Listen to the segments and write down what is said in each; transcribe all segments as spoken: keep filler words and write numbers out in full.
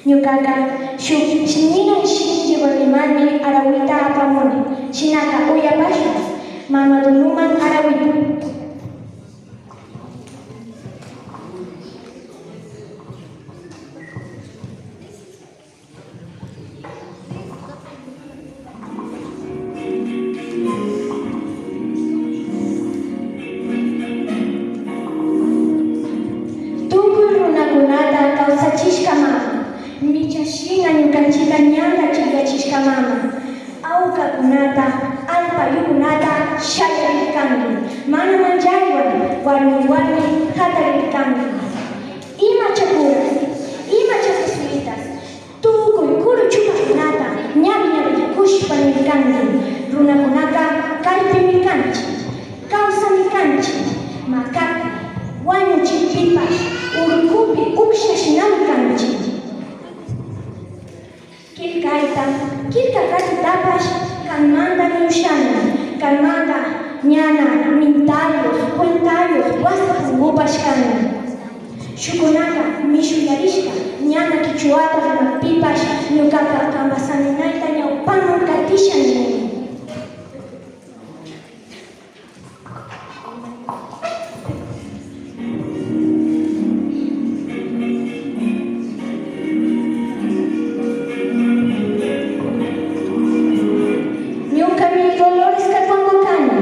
Ñukaka shuk ninan shinchi warmimanmi arawita apamuni. Shinaka uyapashun mama Dunuman arawita. Tukuy runakunata kawsachishka mama, micha shina ñukanchita ñanta chillachishka mama, awkakunata, allpayukunata shayarirkanki, mana manchaywan, warmi warmi jatarirkanki. Imacha kuras, imacha jesuitas, tukuy kuru chupakunata ñawi ñawi rikushpa nirkanki, runakunaka kallpimi kanchik, kawsami kanchik, makapi, wañuchikpipash, urkupi uksha shinami kanchik. Killkayta, killka katitapash kanmantami ushani, kanmanta ñana mintayus, cuentayus, wasa punkupash kani. Shukkunaka mishuyarishka ñana kichwata rimakpipash ñukaka kanpa saminayta ñawpaman katishani nini. Ñukami Dolores Cacuango kani.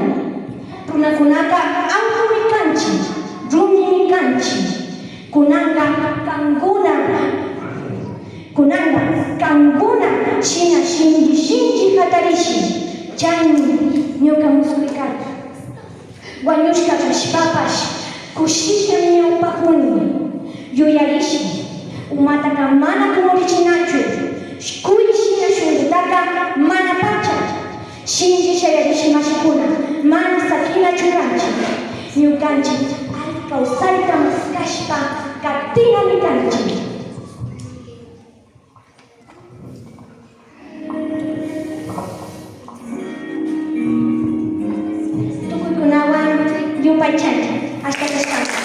Runakunaka ankumi kanchik, rumimi kanchik. Kunanka kankuna, kunanka kankuna shina shinchi shinchi jatarishi. Chaymi ñuka muskuy karka. Wañushka kashpapash kushillami ñawpakuni. Yuyarishi, umataka mana kumurichinachu, kuy shina shunllutaka mana pacha. Shinchi shayarishi mashikuna, mana sakinachu kanchik. Ñukanchik alli kawsayta maskashpa katinami kanchik. Tukuykunawan yupaychani, ashta kashkanta.